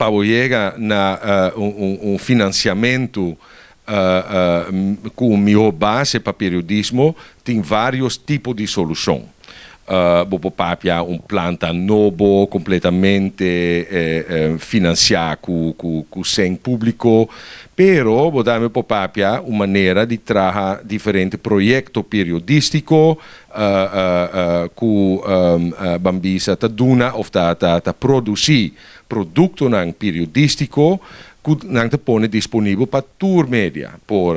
Pa yega na un finansiamentu ku mihó base pa periodismo, tin vários tipo di solushon. Bo papia un planta nobo, kompletamente finansiá ku sèn públiko, pero bo tambe por papia un manera di traha diferente proyekto periodístiko ku ban bisa ta duna òf ta produsí produktonan periodístiko ku nan ta pone disponibel pa tur media por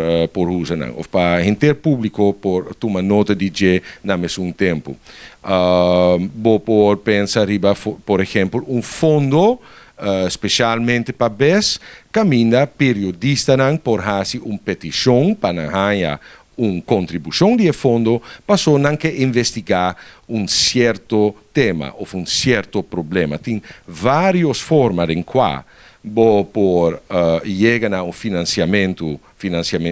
usa nan, òf pa henter públiko por tuma nota di dje na mesun tempu. Bo por pensa riba, por ehèmpel, un fondo spesialmente pa BES, kaminda periodistanan por hasi un petishon pa nan haña un kontribushon di fondo paso nan ke investigá un sierto tema òf un sierto problema. Tin vários forma den kua bo por yega na un finansiamentu,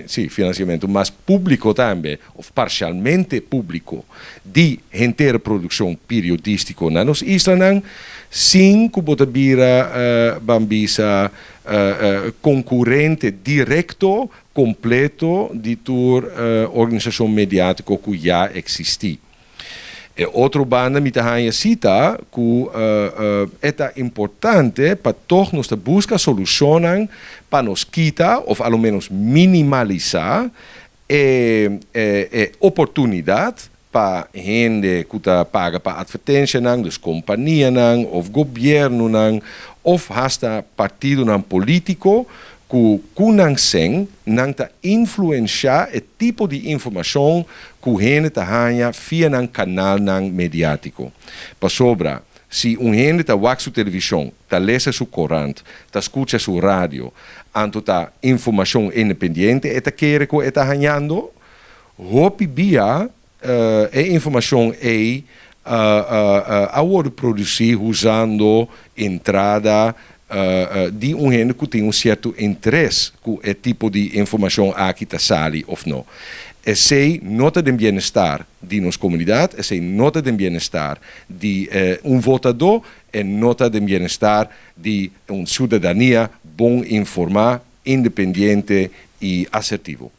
sí, finansiamentu mas públiko tambe, òf parsialmente públiko, di henter produkshon periodístiko na nos islanan, sin ku bo ta bira ban bisa konkurente direkto, kompleto di tur organisashon mediátiko ku ya eksistí. E otro banda mi ta sita ku ta importante pa toch nos buska solushon pa nos kita òf al menos minimalisá e oportunidat pa hende ku ta paga pa atvertensianan, dus kompanianan, òf gobièrnunan, òf hasta partidonan polítiko, ku nan sèn, nan ta influensiá e tipo di informashon ku hende ta haña via nan kanalnan mediátiko. Pasobra, si un hende ta wak su televishon, ta lesa su korant, ta skucha su radio, anto ta informashon independiente e ta kere ku e ta hañando, hopi bia e informashon ei a wòrdu produsí usando entrada di un hende ku tin un sierto interes ku e tipo di informashon aki ta sali òf no. Esei no ta den bienestar di nos komunidat, esei no ta den bienestar di un votadó, i no ta den bienestar di un siudadania bon informá, independiente i asertivo.